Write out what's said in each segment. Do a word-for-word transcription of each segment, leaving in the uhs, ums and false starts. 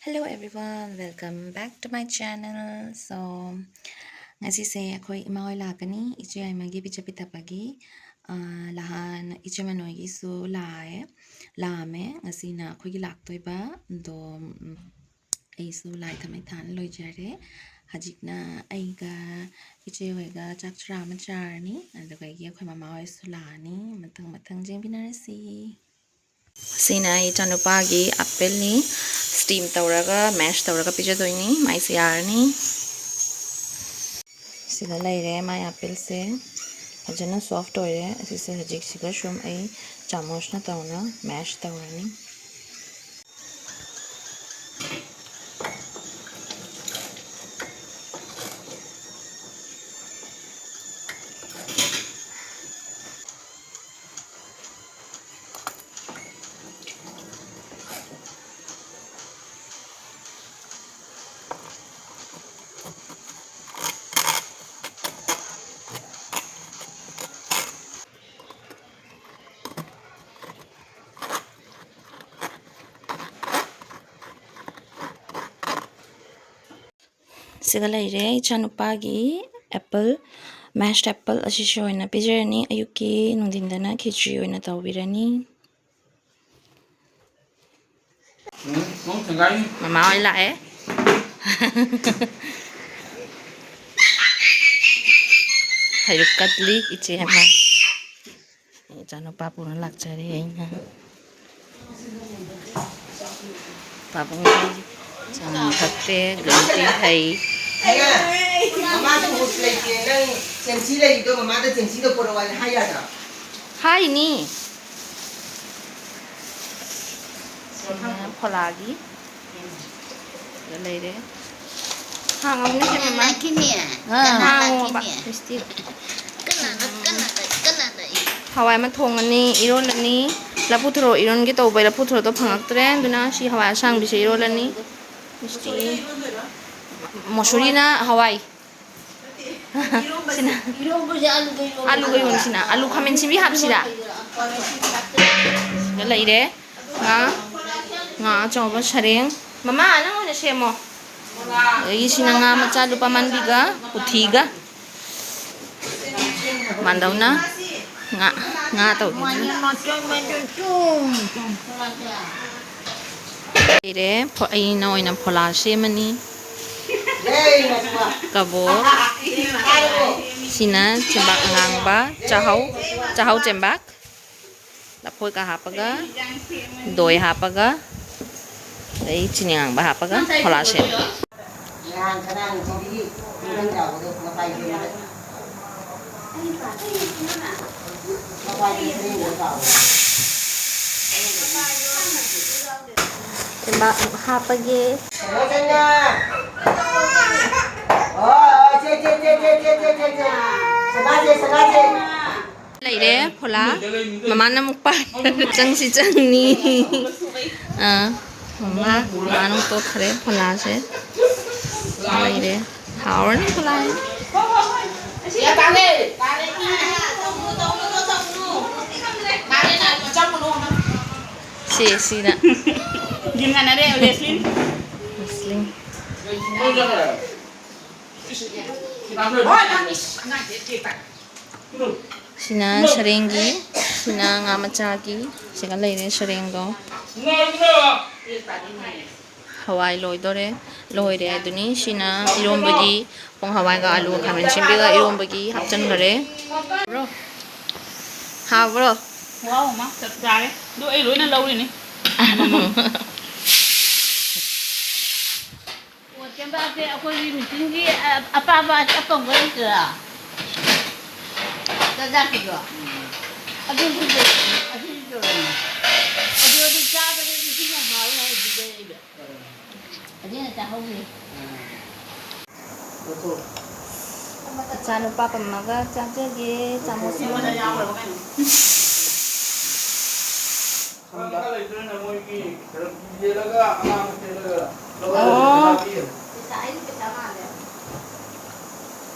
Hello everyone, welcome back to my channel. So, ꯉꯁꯤꯁꯦ ꯑꯩꯈꯣꯏ ꯏꯃꯥ ꯍꯣꯏ ꯂꯥꯛꯀꯅꯤ, ꯏꯆꯦ ꯌꯥꯏꯃꯒꯤ ꯄꯤꯖ ꯄꯤꯊꯛꯄꯒꯤ꯫ ꯑꯥ, ꯅꯍꯥꯟ ꯏꯆꯦ ꯃꯅꯣꯏꯒꯤꯁꯨ ꯂꯥꯛꯑꯦ, ꯂꯥꯛꯑꯝꯃꯦ꯫ ꯉꯁꯤꯅ ꯑꯩꯈꯣꯏꯒꯤ ꯂꯥꯛꯇꯣꯏꯕ꯫ ꯑꯗꯣ, ꯎꯝ, ꯑꯩꯁꯨ ꯂꯥꯏ ꯊꯥꯎꯃꯩ ꯊꯥꯟ ꯂꯣꯏꯖꯔꯦ꯫ ꯍꯧꯖꯤꯛꯅ ꯑꯩꯒ ꯏꯆꯦ ꯍꯣꯏꯒ ꯆꯥꯛ ꯆꯔꯥ ꯑꯃ ꯆꯥꯔꯅꯤ, ꯑꯗꯨꯗꯒꯤ ꯑꯩꯈꯣꯏ ꯃꯃꯥ ꯍꯣꯏꯁꯨ ꯂꯥꯛꯑꯅꯤ꯫ ꯃꯊꯪ ꯃꯊꯪ ꯌꯦꯡꯃꯤꯟꯅꯔꯁꯤ꯫ ꯁꯤꯅ ꯑꯩ ꯏꯆꯥꯅꯨꯄꯥꯒꯤ ꯑꯦꯄꯜꯅꯤ꯫ ꯁ꯭ꯇꯤꯝ ꯇꯧꯔꯒ, ꯃꯦꯁ ꯇꯧꯔꯒ ꯄꯤꯖꯗꯣꯏꯅꯤ꯫ ꯃꯥꯏꯁꯦ ꯌꯥꯔꯅꯤ꯫ ꯁꯤꯗ ꯂꯩꯔꯦ ꯃꯥꯏ ꯑꯦꯄꯜꯁꯦ꯫ ꯐꯖꯅ ꯁꯣꯐ ꯑꯣꯏꯔꯦ꯫ ꯑꯁꯤꯁꯦ ꯍꯧꯖꯤꯛꯁꯤꯒ ꯁꯨꯝ ꯑꯩ ꯆꯥꯃꯁꯅ ꯇꯧꯅ ꯃꯦꯁ ꯇꯧꯔꯅꯤ꯫ ꯁꯤꯒ ꯂꯩꯔꯦ ꯏꯆꯥꯅꯨꯄꯥꯒꯤ ꯑꯦꯄꯜ, ꯃꯦꯁ ꯑꯦꯄꯜ ꯑꯁꯤꯁꯨ ꯑꯣꯏꯅ ꯄꯤꯖꯔꯅꯤ꯫ ꯑꯌꯨꯛꯀꯤ ꯅꯨꯡꯊꯤꯟꯗꯅ ꯈꯦꯆ꯭ꯔꯤ ꯑꯣꯏꯅ ꯇꯧꯕꯤꯔꯅꯤ꯫ ꯃꯃꯥ ꯍꯣꯏ ꯂꯥꯛꯑꯦ꯫ ꯍꯩꯔꯨꯛ ꯀꯠꯂꯤ ꯏꯆꯦ ꯑꯃ꯫ ꯏꯆꯥꯅꯨꯄꯥ ꯄꯨꯔ ꯂꯥꯛꯆꯔꯦ ꯑꯩꯅ꯫ ꯄꯥꯕꯨꯡꯒꯤ ꯆꯉꯥꯡ ꯊꯛꯇꯦ, ꯒ꯭ꯔꯤꯟ ꯇꯤ ꯊꯛꯏ꯫ ꯃꯃꯥ ꯆꯨꯃꯨꯁ ꯂꯩꯇꯦ, ꯅꯪ ꯆꯦꯝꯁꯤ ꯂꯩꯔꯤꯗꯣ ꯃꯃꯥꯗ ꯆꯦꯝꯁꯤꯗꯣ ꯄꯨꯔꯛꯑꯣ ꯍꯥꯏꯅ ꯍꯥꯏ ꯌꯥꯗ꯭ꯔꯣ? ꯍꯥꯏꯅꯤ꯫ ꯁꯤꯅ ꯐꯣꯂꯥꯒꯤ꯫ ꯁꯤꯗ ꯂꯩꯔꯦ꯫ ꯍꯥꯡꯉꯝꯅꯤ ꯁꯦ ꯃꯃꯥ꯫ ꯂꯥꯛꯈꯤꯅꯤ꯫ ꯑꯥ꯫ ꯀꯅꯥ ꯍꯥꯡꯉꯣꯕ꯫ ꯂꯥꯛꯈꯤꯅꯤ? ꯂꯤꯞꯁꯇꯤꯛ꯫ ꯀꯅꯥꯅ, ꯀꯅꯥꯅ, ꯀꯅꯥꯅ? ꯍꯋꯥꯏ ꯑꯃ ꯊꯣꯡꯉꯅꯤ, ꯏꯔꯣꯜꯂꯅꯤ꯫ ꯂꯐꯨ ꯊꯔꯣ ꯏꯔꯣꯟꯒꯦ ꯇꯧꯕ, ꯂꯐꯨ ꯊꯔꯣꯗꯣ ꯐꯪꯉꯛꯇ꯭ꯔꯦ, ꯑꯗꯨꯅ ꯁꯤ ꯍꯋꯥꯏ ꯑꯁꯥꯡꯕꯤꯁꯦ ꯏꯔꯣꯜꯂꯅꯤ꯫ ꯃꯁꯤꯗꯤ ꯃꯁꯨꯔꯤꯅ ꯍꯋꯥꯏ꯫ ꯁꯤꯅ ꯏꯔꯣꯝꯕꯁꯦ ꯑꯂꯨꯒ ꯏꯔꯣꯝꯕ ꯑꯂꯨꯒ ꯏꯔꯣꯟꯁꯤꯅ, ꯑꯂꯨ ꯈꯥꯃꯦꯟ ꯑꯁꯤꯟꯕꯤ ꯍꯥꯞꯁꯤꯔꯥ? ꯁꯤꯗ ꯂꯩꯔꯦ ꯉꯥ꯫ ꯉꯥ ꯑꯆꯧꯕ ꯁꯔꯦꯡ꯫ ꯃꯃꯥ, ꯅꯪ ꯑꯣꯏꯅ ꯁꯦꯝꯃꯣ꯫ ꯑꯗꯒꯤ ꯁꯤꯅ ꯉꯥ ꯃꯆꯥ ꯂꯨꯄꯥ ꯃꯥꯟꯕꯤꯒ ꯄꯨꯊꯤꯒ꯫ ꯃꯥꯟꯗꯧꯅ ꯉꯥ, ꯉꯥ ꯇꯧꯕꯤꯗꯨꯅ꯫ ꯂꯩꯔꯦ꯫ ꯐꯣ-, ꯑꯩꯅ ꯑꯣꯏꯅ ꯐꯣꯂꯥ ꯁꯦꯝꯃꯅꯤ꯫ ꯀꯕꯣꯛ꯫ ꯁꯤꯅ ꯆꯦꯡꯕꯥꯛ ꯑꯉꯥꯡꯕ, ꯆꯥꯍꯧ, ꯆꯥꯍꯧ ꯆꯦꯡꯕꯥꯛ꯫ ꯂꯐꯣꯏꯒ ꯍꯥꯞꯄꯒ, ꯗꯣꯏ ꯍꯥꯞꯄꯒ, ꯑꯗꯩ ꯆꯤꯅꯤ ꯑꯉꯥꯡꯕ ꯍꯥꯞꯄꯒ ꯐꯣꯂꯥ ꯁꯦꯝꯃꯦ꯫ ꯆꯦꯡꯕꯥꯛ ꯍꯥꯞꯄꯒꯦ꯫ ꯂꯩꯔꯦ ꯐꯣꯂꯥ꯫ ꯃꯃꯥꯅ ꯑꯃꯨꯛ ꯄꯥꯏ꯫ ꯆꯪꯁꯤ ꯆꯪꯅꯤ꯫ ꯑꯥ, ꯃꯃꯥ, ꯃꯃꯥꯅ ꯑꯃꯨꯛ ꯇꯣꯠꯈ꯭ꯔꯦ ꯐꯣꯂꯥꯁꯦ꯫ ꯂꯩꯔꯦ꯫ ꯍꯥꯎꯔꯅꯤ ꯐꯣꯂꯥ꯫ ꯁꯦ, ꯁꯤꯅ꯫ ꯒꯦꯝ ꯁꯥꯟꯅꯔꯦ, ꯔꯦꯁꯂꯤꯡ꯫ ꯔꯦꯁꯂꯤꯡ꯫ ꯁꯤꯅ ꯁꯔꯦꯡꯒꯤ, ꯁꯤꯅ ꯉꯥ ꯃꯆꯥꯒꯤ, ꯁꯤꯒ ꯂꯩꯔꯦ ꯁꯔꯦꯡꯗꯣ꯫ ꯍꯋꯥꯏ ꯂꯣꯏꯗꯣꯔꯦ, ꯂꯣꯏꯔꯦ ꯑꯗꯨꯅꯤ꯫ ꯁꯤꯅ ꯏꯔꯣꯝꯕꯒꯤ ꯄꯣꯡ ꯍꯋꯥꯏꯒ ꯑꯂꯨꯒ ꯈꯥꯃꯦꯟ ꯑꯁꯤꯟꯕꯤꯒ ꯏꯔꯣꯝꯕꯒꯤ ꯍꯥꯞꯆꯟꯈꯔꯦ꯫ ꯍꯥꯎꯕ꯭ꯔꯣ? ꯋꯥꯎ, ꯃꯥ ꯆꯞ ꯆꯥꯔꯦ꯫ ꯑꯗꯨ ꯑꯩ ꯂꯣꯏꯅ ꯂꯧꯔꯤꯅꯤ꯫ ꯑꯣ, ꯆꯦꯡꯕꯥꯛꯁꯦ ꯑꯩꯈꯣꯏꯒꯤ ꯃꯦꯆꯤꯟꯒꯤ, ꯑ-, ꯑꯄꯥꯕ ꯑꯀꯪꯕ ꯂꯩꯇ꯭ꯔꯥ? ꯆꯥꯖꯥꯛꯀꯤꯗꯣ? ꯑꯗꯨꯁꯨ ꯂꯩ, ꯑꯗꯨꯁꯨ ꯌꯣꯜꯂꯝꯃꯦ꯫ ꯑꯗꯨ, ꯑꯗꯨ ꯆꯥꯕꯗꯗꯤ ꯁꯤꯅ ꯍꯥꯎꯋꯤ ꯍꯥꯏꯕꯗꯨꯗ ꯑꯩꯅ, ꯑꯗꯨꯅ ꯆꯥꯍꯧꯔꯤ꯫ ꯏꯆꯥꯅꯨꯄꯥ ꯄꯝꯃꯒ ꯆꯥꯖꯒꯦ, ꯆꯥꯃꯁ ꯑꯃ꯫ ꯑꯣ꯫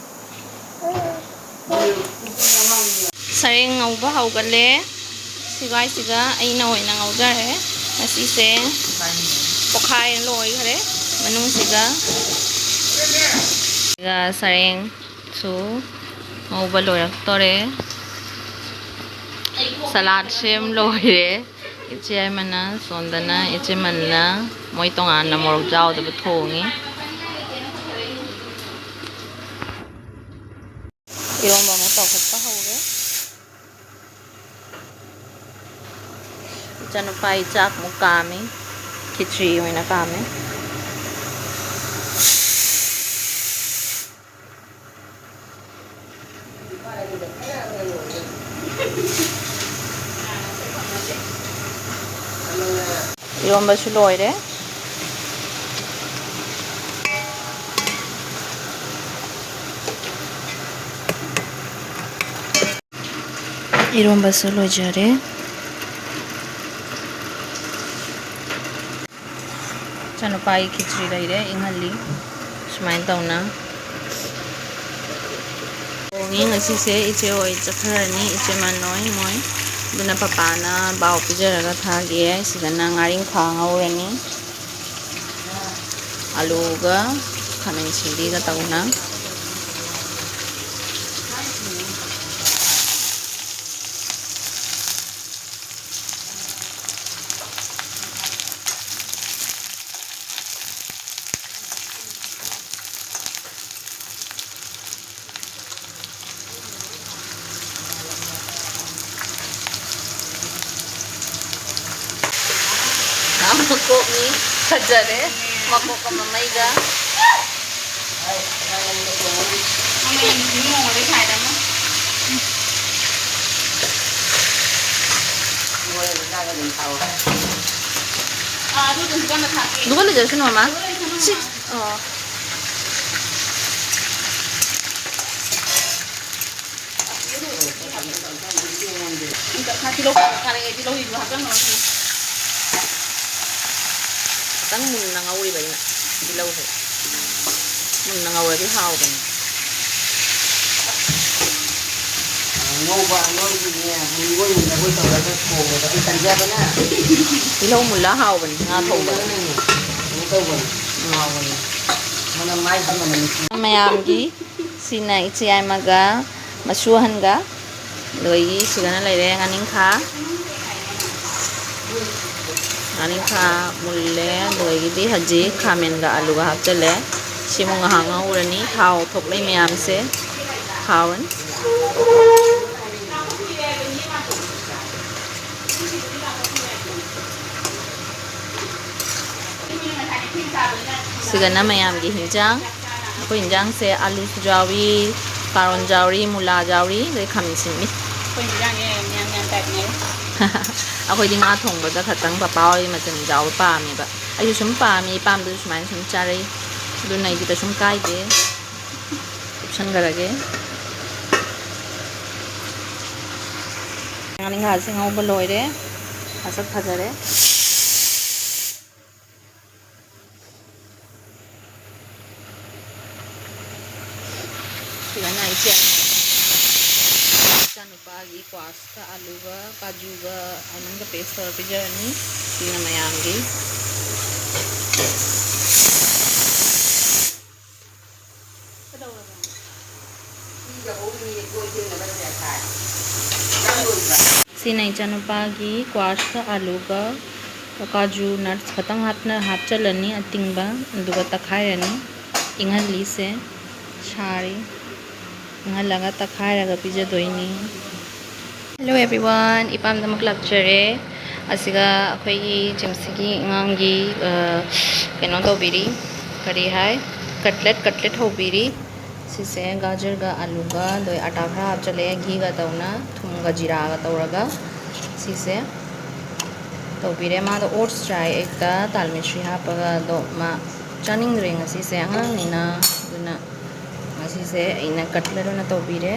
ꯁꯔꯦꯡ ꯉꯧꯕ ꯍꯧꯒꯠꯂꯦ꯫ ꯁꯤꯒꯥꯏꯁꯤꯒ ꯑꯩꯅ ꯑꯣꯏꯅ ꯉꯧꯖꯔꯦ ꯉꯁꯤꯁꯦ꯫ ꯄꯣꯛꯈꯥꯏ ꯂꯣꯏꯈ꯭ꯔꯦ ꯃꯅꯨꯡꯁꯤꯗ꯫ ꯁꯤꯒ ꯁꯔꯦꯡꯁꯨ ꯉꯧꯕ ꯂꯣꯏꯔꯛꯇꯣꯔꯦ꯫ ꯁꯂꯥꯗ ꯁꯦꯝ ꯂꯣꯏꯔꯦ꯫ ꯏꯆꯦ ꯑꯃꯅ ꯁꯣꯝꯗꯅ, ꯏꯆꯦ ꯃꯟꯅ ꯃꯣꯏ ꯇꯣꯉꯥꯟꯅ ꯃꯣꯔꯣꯛ ꯌꯥꯎꯗꯕ ꯊꯣꯡꯉꯤ꯫ ꯏꯔꯣꯝꯕ ꯑꯃ ꯇꯧꯈꯠꯄ ꯍꯧꯔꯦ꯫ ꯏꯆꯥꯅꯨꯄꯥꯒꯤ ꯆꯥꯛꯃꯨꯛ ꯀꯥꯝꯃꯤ꯫ ꯈꯦꯆ꯭ꯔꯤ ꯑꯣꯏꯅ ꯀꯥꯝꯃꯦ꯫ ꯏꯔꯣꯝꯕꯁꯨ ꯂꯣꯏꯔꯦ꯫ ꯏꯔꯣꯝꯕꯁꯨ ꯂꯣꯏꯖꯔꯦ꯫ ꯏꯆꯥꯅꯨꯄꯥꯒꯤ ꯈꯦꯆ꯭ꯔꯤ ꯂꯩꯔꯦ, ꯏꯪꯍꯜꯂꯤ꯫ ꯁꯨꯃꯥꯏꯅ ꯇꯧꯅ ꯊꯣꯡꯉꯤ꯫ ꯉꯁꯤꯁꯦ ꯏꯆꯦ ꯍꯣꯏ ꯆꯠꯈ꯭ꯔꯅꯤ, ꯏꯆꯦ ꯃꯟ ꯍꯣꯏ ꯃꯣꯏ꯫ ꯑꯗꯨꯅ ꯄꯄꯥꯅ ꯄꯥꯎ ꯄꯤꯖꯔꯒ ꯊꯥꯒꯦ꯫ ꯁꯤꯗꯅ ꯉꯥꯔꯤꯡꯈꯥ ꯉꯧꯔꯅꯤ꯫ ꯑꯂꯨꯒ ꯈꯥꯃꯦꯟ ꯑꯁꯤꯟꯕꯤꯒ ꯇꯧꯅ꯫ ꯃꯀꯣꯛꯅꯤ꯫ ꯐꯖꯔꯦ꯫ ꯃꯀꯣꯛꯀ ꯃꯃꯩꯒ꯫ ꯑꯗꯨꯒ ꯂꯩꯖꯁꯅꯨ, ꯃꯃꯥ꯫ ꯁꯤ, ꯑꯣ꯫ ꯈꯤꯇꯪ ꯃꯨꯟꯅ ꯉꯧꯔꯤꯕ ꯑꯩꯅ ꯇꯤꯜꯍꯧꯁꯦ꯫ ꯃꯨꯟꯅ ꯉꯧꯔꯗꯤ ꯍꯥꯎꯕꯅꯤ꯫ ꯉꯧꯕ ꯑꯉꯧꯕꯤꯅꯦ, ꯃꯔꯣꯏ ꯃꯔꯣꯏ ꯇꯧꯔꯒ ꯊꯣꯡꯕꯗ ꯑꯩ ꯇꯟꯖꯕꯅ꯫ ꯇꯤꯜꯍꯧ ꯃꯨꯜꯂ ꯍꯥꯎꯕꯅꯤ ꯉꯥ ꯊꯣꯡꯕꯗ꯫ ꯀꯩꯅꯣ ꯇꯧꯕꯅꯤ, ꯍꯥꯎꯕꯅꯤ꯫ ꯃꯅꯝ ꯃꯥꯏꯁꯤ ꯃꯅꯝ ꯅꯨꯡꯁꯤ꯫ ꯃꯌꯥꯝꯒꯤ ꯁꯤꯅ ꯏꯆꯦ ꯌꯥꯏꯃꯒ ꯃꯁꯨ ꯑꯍꯟꯒ, ꯑꯗꯒꯤ ꯁꯤꯗꯅ ꯂꯩꯔꯦ ꯉꯥꯅꯤꯡꯈꯥ꯫ ꯉꯥꯅꯤꯡꯈꯥ ꯃꯨꯜꯂꯦ, ꯑꯗꯨꯗꯒꯤꯗꯤ ꯍꯧꯖꯤꯛ ꯈꯥꯃꯦꯟꯒ ꯑꯂꯨꯒ ꯍꯥꯞꯆꯜꯂꯦ꯫ ꯁꯤꯃꯨꯛ ꯉꯥꯏꯍꯥꯛ ꯉꯧꯔꯅꯤ, ꯊꯥꯎ ꯊꯣꯛꯂꯛꯏ ꯃꯌꯥꯝꯁꯦ ꯍꯥꯎꯔꯅꯤ꯫ ꯁꯤꯗꯅ ꯃꯌꯥꯝꯒꯤ ꯍꯤꯟꯖꯥꯡ꯫ ꯑꯩꯈꯣꯏ ꯍꯤꯟꯖꯥꯡꯁꯦ ꯑꯂꯨꯁꯨ ꯌꯥꯎꯔꯤ, ꯀꯥꯔꯣꯟ ꯌꯥꯎꯔꯤ, ꯃꯨꯂꯥ ꯌꯥꯎꯔꯤ, ꯑꯗꯩ ꯈꯥꯃꯦꯟ ꯑꯁꯤꯟꯕꯤ꯫ ꯑꯩꯈꯣꯏ ꯍꯤꯟꯖꯥꯡꯁꯦ ꯃꯌꯥꯟ ꯃꯌꯥꯟ typeꯅꯦ꯫ ꯑꯩꯈꯣꯏꯗꯤ ꯉꯥ ꯊꯣꯡꯕꯗ ꯈꯛꯇꯪ ꯄꯄꯥ ꯍꯣꯏ ꯃꯆꯜ ꯌꯥꯎꯕ ꯄꯥꯝꯃꯦꯕ꯫ ꯑꯩꯁꯨ ꯁꯨꯝ ꯄꯥꯝꯃꯤ, ꯄꯥꯝꯗꯁꯨ ꯁꯨꯃꯥꯏꯅ ꯁꯨꯝ ꯆꯥꯔꯛꯏ꯫ ꯑꯗꯨꯅ ꯑꯩꯗꯤ ꯀꯩꯁꯨꯝ ꯀꯥꯏꯗꯦ꯫ ꯀꯨꯞꯁꯟꯈ꯭ꯔꯒꯦ꯫ ꯉꯥꯅꯤꯡꯈꯥꯁꯦ ꯉꯧꯕ ꯂꯣꯏꯔꯦ꯫ ꯃꯁꯛ ꯐꯖꯔꯦ꯫ ꯁꯤꯗꯅ ꯏꯆꯦ, ꯏꯆꯥꯅꯨꯄꯥꯒꯤ ꯀ꯭ꯋꯥꯁꯀ ꯑꯂꯨꯒ ꯀꯥꯖꯨꯒ ꯑꯜꯃꯟꯒ paste ꯇꯧꯔ ꯄꯤꯖꯔꯅꯤ꯫ ꯁꯤꯅ ꯃꯌꯥꯝꯒꯤ꯫ ꯁꯤꯅ ꯏꯆꯥꯅꯨꯄꯥꯒꯤ ꯀ꯭ꯋꯥꯁꯀ ꯑꯂꯨꯒ ꯀꯥꯖꯨ nuts ꯈꯛꯇꯪ ꯍꯥꯞꯅ ꯍꯥꯞꯆꯜꯂꯅꯤ ꯑꯇꯤꯡꯕ, ꯑꯗꯨꯒ ꯇꯛꯈꯥꯏꯔꯅꯤ꯫ ꯏꯪꯍꯜꯂꯤꯁꯦ ꯁꯥꯔꯤ꯫ ꯏꯪꯍꯜꯂꯒ ꯇꯛꯈꯥꯏꯔꯒ ꯄꯤꯖꯗꯣꯏꯅꯤ꯫ Hello everyone, ꯏꯄꯥꯝꯗꯃꯛ ꯂꯥꯛꯆꯔꯦ꯫ ꯑꯁꯤꯒ ꯑꯩꯈꯣꯏꯒꯤ ꯖꯤꯝꯁꯤꯒꯤ ꯑꯉꯥꯡꯒꯤ, ꯑ, ꯀꯩꯅꯣ ꯇꯧꯕꯤꯔꯤ, ꯀꯔꯤ ꯍꯥꯏ, cutlet, cutlet ꯍꯧꯕꯤꯔꯤ꯫ ꯁꯤꯁꯦ ꯒꯥꯖꯔꯒ ꯑꯂꯨꯒ ꯑꯗꯩ ꯑꯇꯥ ꯈꯔ ꯍꯥꯞꯆꯜꯂꯦ, ꯘꯤꯒ ꯇꯧꯅ, ꯊꯨꯝꯒ ꯖꯤꯔꯥꯒ ꯇꯧꯔꯒ ꯁꯤꯁꯦ ꯇꯧꯕꯤꯔꯦ꯫ ꯃꯥꯗꯣ oats ꯆꯥꯏ ꯑꯌꯨꯛꯇ ꯇꯥꯜ ꯃꯤꯁ꯭ꯔꯤ ꯍꯥꯞꯄꯒ, ꯑꯗꯣ ꯃꯥ ꯆꯥꯅꯤꯡꯗ꯭ꯔꯦ ꯉꯁꯤꯁꯦ, ꯑꯉꯥꯡꯅꯤꯅ꯫ ꯑꯗꯨꯅ ꯉꯁꯤꯁꯦ ꯑꯩꯅ cutlet ꯑꯣꯏꯅ ꯇꯧꯕꯤꯔꯦ꯫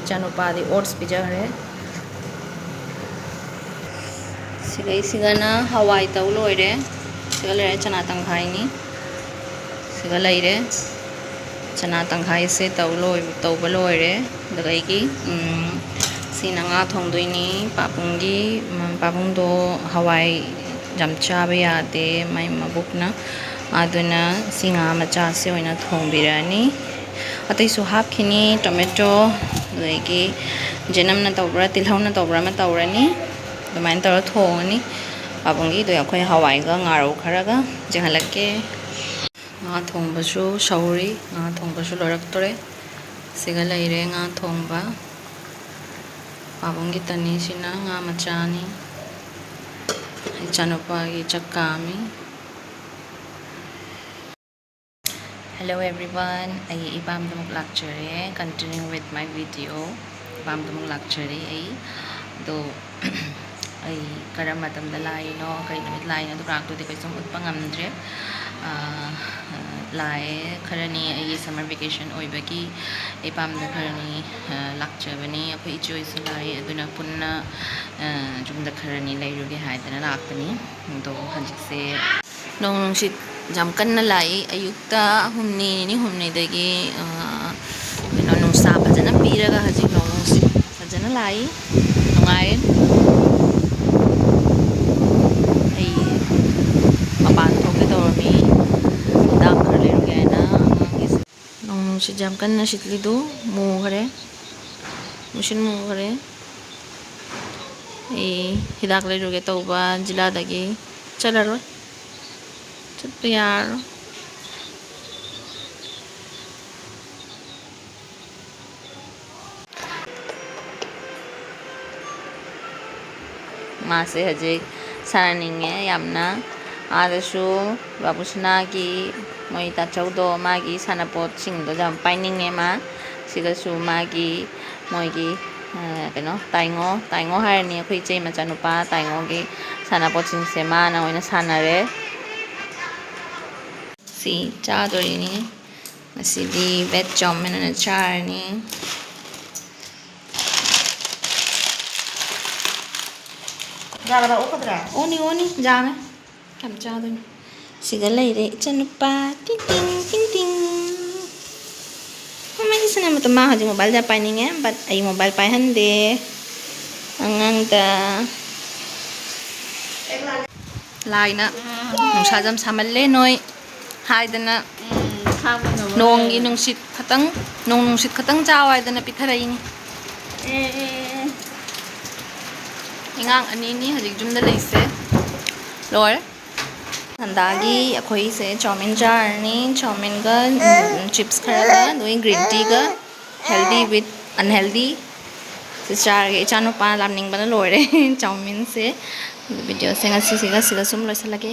ꯏꯆꯥꯅꯨꯄꯥꯗꯤ oats ꯄꯤꯖꯈ꯭ꯔꯦ꯫ ꯁꯤꯒꯩꯁꯤꯒꯅ ꯍꯋꯥꯏ ꯇꯧ ꯂꯣꯏꯔꯦ꯫ ꯁꯤꯒ ꯂꯩꯔꯦ ꯆꯅꯥ ꯇꯪꯈꯥꯏꯅꯤ꯫ ꯁꯤꯒ ꯂꯩꯔꯦ꯫ ꯆꯅꯥ ꯇꯪꯈꯥꯏꯁꯦ ꯇꯧ ꯂꯣꯏ-, ꯇꯧꯕ ꯂꯣꯏꯔꯦ꯫ ꯑꯗꯨꯒ ꯑꯩꯒꯤ, ꯎꯝ, ꯁꯤꯅ ꯉꯥ ꯊꯣꯡꯗꯣꯏꯅꯤ ꯄꯥꯕꯨꯡꯒꯤ꯫ ꯎꯝ, ꯄꯥꯕꯨꯡꯗꯣ ꯍꯋꯥꯏ ꯌꯥꯝ ꯆꯥꯕ ꯌꯥꯗꯦ ꯃꯥꯏ ꯃꯕꯨꯛꯅ, ꯑꯗꯨꯅ ꯁꯤ ꯉꯥ ꯃꯆꯥꯁꯤ ꯑꯣꯏꯅ ꯊꯣꯡꯕꯤꯔꯛꯑꯅꯤ꯫ ꯑꯇꯩꯁꯨ ꯍꯥꯞꯈꯤꯅꯤ, ꯇꯣꯃꯦꯇꯣ, ꯑꯗꯒꯤ ꯖꯦꯅꯝꯅ ꯇꯧꯕ꯭ꯔꯥ ꯇꯤꯜꯍꯧꯅ ꯇꯧꯕ꯭ꯔꯥ ꯑꯃ ꯇꯧꯔꯅꯤ꯫ ꯑꯗꯨꯃꯥꯏꯅ ꯇꯧꯔ ꯊꯣꯡꯉꯅꯤ꯫ ꯄꯥꯕꯨꯡꯒꯤꯗꯣ ꯑꯩꯈꯣꯏ ꯍꯋꯥꯏꯒ ꯉꯥꯔꯧ ꯈꯔꯒ ꯌꯦꯡꯍꯜꯂꯛꯀꯦ꯫ ꯉꯥ ꯊꯣꯡꯕꯁꯨ ꯁꯧꯔꯤ, ꯉꯥ ꯊꯣꯡꯕꯁꯨ ꯂꯣꯏꯔꯛꯇꯣꯔꯦ꯫ ꯁꯤꯒ ꯂꯩꯔꯦ ꯉꯥ ꯊꯣꯡꯕ꯫ ꯄꯥꯕꯨꯡꯒꯤ ꯇꯅꯤꯁꯤꯅ ꯉꯥ ꯃꯆꯥꯅꯤ꯫ ꯏꯆꯥꯅꯨꯄꯥꯒꯤ ꯆꯥꯛ ꯀꯥꯝꯃꯤ꯫ Hello everyone, ꯑꯩ ꯏꯄꯥꯝꯗ ꯑꯃꯨꯛ ꯂꯥꯛꯆꯔꯦ꯫ Continue with my video. ꯏꯄꯥꯝꯗ ꯑꯃꯨꯛ ꯂꯥꯛꯆꯔꯦ ꯑꯩ꯫ ꯑꯗꯣ ꯑꯩ ꯀꯔꯝꯕ ꯃꯇꯝꯗ ꯂꯥꯛꯏꯅꯣ, ꯀꯩ ꯅꯨꯃꯤꯠ ꯂꯥꯛꯏꯅꯣ, ꯑꯗꯨ ꯀꯩꯁꯨꯝ ꯎꯠꯄ ꯉꯝꯗ꯭ꯔꯦ꯫ ꯑꯥ, ꯂꯥꯛꯑꯦ ꯈꯔꯅꯤ, ꯑꯩꯒꯤ summer vacation ꯑꯣꯏꯕꯒꯤ ꯏꯄꯥꯝꯗ ꯈꯔꯅꯤ, ꯑꯥ, ꯂꯥꯛꯆꯕꯅꯤ꯫ ꯑꯩꯈꯣꯏ ꯏꯆꯦ ꯍꯣꯏꯁꯨ ꯂꯥꯛꯑꯦ, ꯑꯗꯨꯅ ꯄꯨꯟꯅ, ꯑꯥ, ꯌꯨꯝꯗ ꯈꯔꯅꯤ ꯂꯩꯔꯨꯒꯦ ꯍꯥꯏꯗꯅ ꯂꯥꯛꯄꯅꯤ꯫ ꯑꯗꯣ ꯍꯧꯖꯤꯛꯁꯦ ꯅꯣꯡ ꯅꯨꯡꯁꯤꯠ ꯌꯥꯝ ꯀꯟꯅ ꯂꯥꯛꯏ꯫ ꯑꯌꯨꯛꯇ ꯍꯨꯝꯅꯤ, ꯅꯤꯅꯤ ꯍꯨꯝꯅꯤꯗꯒꯤ, ꯑ, ꯀꯩꯅꯣ, ꯅꯨꯡꯁꯥ ꯐꯖꯅ ꯄꯤꯔꯒ ꯍꯧꯖꯤꯛ ꯅꯣꯡ ꯅꯨꯡꯁꯤꯠ ꯐꯖꯅ ꯂꯥꯛꯏ꯫ ꯅꯨꯡꯉꯥꯏꯔꯦ꯫ ꯑꯩ ꯃꯄꯥꯟ ꯊꯣꯛꯀꯦ ꯇꯧꯔꯝꯃꯤ꯫ ꯍꯤꯗꯥꯛ ꯈꯔ ꯂꯩꯔꯨꯒꯦ ꯍꯥꯏꯅ ꯑꯉꯥꯡꯒꯤꯁꯦ꯫ ꯅꯣꯡ ꯅꯨꯡꯁꯤꯠ ꯌꯥꯝ ꯀꯟꯅ ꯁꯤꯠꯂꯤꯗꯨ ꯃꯨꯈꯔꯦ꯫ ꯃꯨꯁꯤꯟ ꯃꯨꯈꯔꯦ꯫ ꯑꯩ ꯍꯤꯗꯥꯛ ꯂꯩꯔꯨꯒꯦ ꯇꯧꯕ ꯖꯤꯂꯥꯗꯒꯤ꯫ ꯆꯠꯂꯔꯣꯏ꯫ ꯆꯠꯄ ꯌꯥꯔꯔꯣꯏ꯫ ꯃꯥꯁꯦ ꯍꯧꯖꯤꯛ ꯁꯥꯟꯅꯅꯤꯡꯉꯦ ꯌꯥꯝꯅ꯫ ꯑꯥꯗꯁꯨ ꯕꯥꯕꯨꯁꯅꯥꯒꯤ ꯃꯣꯏ ꯇꯥꯆꯧꯗꯣ ꯃꯥꯒꯤ ꯁꯥꯟꯅꯄꯣꯠꯁꯤꯡꯗꯣ ꯌꯥꯝ ꯄꯥꯏꯅꯤꯡꯉꯦ ꯃꯥ꯫ ꯁꯤꯗꯁꯨ ꯃꯥꯒꯤ ꯃꯣꯏꯒꯤ, ꯑ, ꯀꯩꯅꯣ, ꯇꯥꯏꯉꯣ, ꯇꯥꯏꯉꯣ ꯍꯥꯏꯔꯅꯤ ꯑꯩꯈꯣꯏ ꯏꯆꯦ ꯃꯆꯥꯅꯨꯄꯥ ꯇꯥꯏꯉꯣꯒꯤ ꯁꯥꯟꯅꯄꯣꯠꯁꯤꯡꯁꯦ ꯃꯥꯅ ꯑꯣꯏꯅ ꯁꯥꯟꯅꯔꯦ꯫ ꯁꯤ ꯆꯥꯗꯣꯔꯤꯅꯤ꯫ ꯉꯁꯤꯗꯤ veg chow mein ꯑꯣꯏꯅ ꯆꯥꯔꯅꯤ꯫ ꯌꯥꯔꯕ ꯑꯣꯛꯀꯗ꯭ꯔꯥ? ꯑꯣꯅꯤ, ꯑꯣꯅꯤ, ꯌꯥꯝꯃꯦ꯫ ꯌꯥꯝ ꯆꯥꯗꯣꯏꯅꯤ꯫ ꯁꯤꯒ ꯂꯩꯔꯦ ꯏꯆꯟꯅꯨꯄꯥ꯫ ꯇꯤꯡ ꯇꯤꯡ, ꯇꯤꯡ ꯇꯤꯡ꯫ ꯃꯃꯥ, ꯏꯁꯥ ꯃꯇꯝ ꯃꯥ ꯍꯧꯖꯤꯛ ꯃꯣꯕꯥꯏꯜꯗ ꯄꯥꯏꯅꯤꯡꯉꯦ, but ꯑꯩ ꯃꯣꯕꯥꯏꯜ ꯄꯥꯏꯍꯟꯗꯦ ꯑꯉꯥꯡꯗ꯫ ꯂꯥꯏꯅ ꯅꯨꯡꯁꯥꯁꯦ ꯌꯥꯝ ꯁꯥꯃꯜꯂꯦ ꯅꯣꯏ ꯍꯥꯏꯗꯅ, ꯎꯝ, ꯈꯥꯡꯕ ꯉꯝꯃꯔꯣꯏ꯫ ꯅꯣꯡꯒꯤ ꯅꯨꯡꯁꯤꯠ ꯈꯇꯪ, ꯅꯣꯡ ꯅꯨꯡꯁꯤꯠ ꯈꯇꯪ ꯆꯥꯎ ꯍꯥꯏꯗꯅ ꯄꯤꯊꯔꯛꯏꯅꯤ꯫ ꯑꯦ, ꯑꯦ, ꯑꯦ꯫ ꯑꯉꯥꯡ ꯑꯅꯤꯅꯤ ꯍꯧꯖꯤꯛ ꯌꯨꯝꯗ ꯂꯩꯁꯦ꯫ ꯂꯣꯏꯔꯦ꯫ ꯍꯟꯗꯛꯀꯤ ꯑꯩꯈꯣꯏꯁꯦ ꯆꯧꯃꯤꯟ ꯆꯥꯔꯅꯤ, ꯆꯧꯃꯤꯟꯒ, ꯎꯝ, ꯆꯤꯞꯁ ꯈꯔꯒ, ꯑꯗꯨꯒ ꯒ꯭ꯔꯤꯟ ꯇꯤꯒ, healthy with unhealthy꯫ ꯁꯤ ꯆꯥꯔꯒꯦ꯫ ꯏꯆꯥꯅꯨꯄꯥ ꯂꯥꯝꯅꯤꯡꯕꯅ ꯂꯣꯏꯔꯦ ꯆꯧꯃꯤꯟꯁꯦ꯫ ꯑꯗꯨ ꯚꯤꯗꯤꯑꯣꯁꯦ ꯉꯁꯤꯁꯤꯒ ꯁꯤꯗ ꯁꯨꯝ ꯂꯣꯏꯁꯤꯜꯂꯒꯦ꯫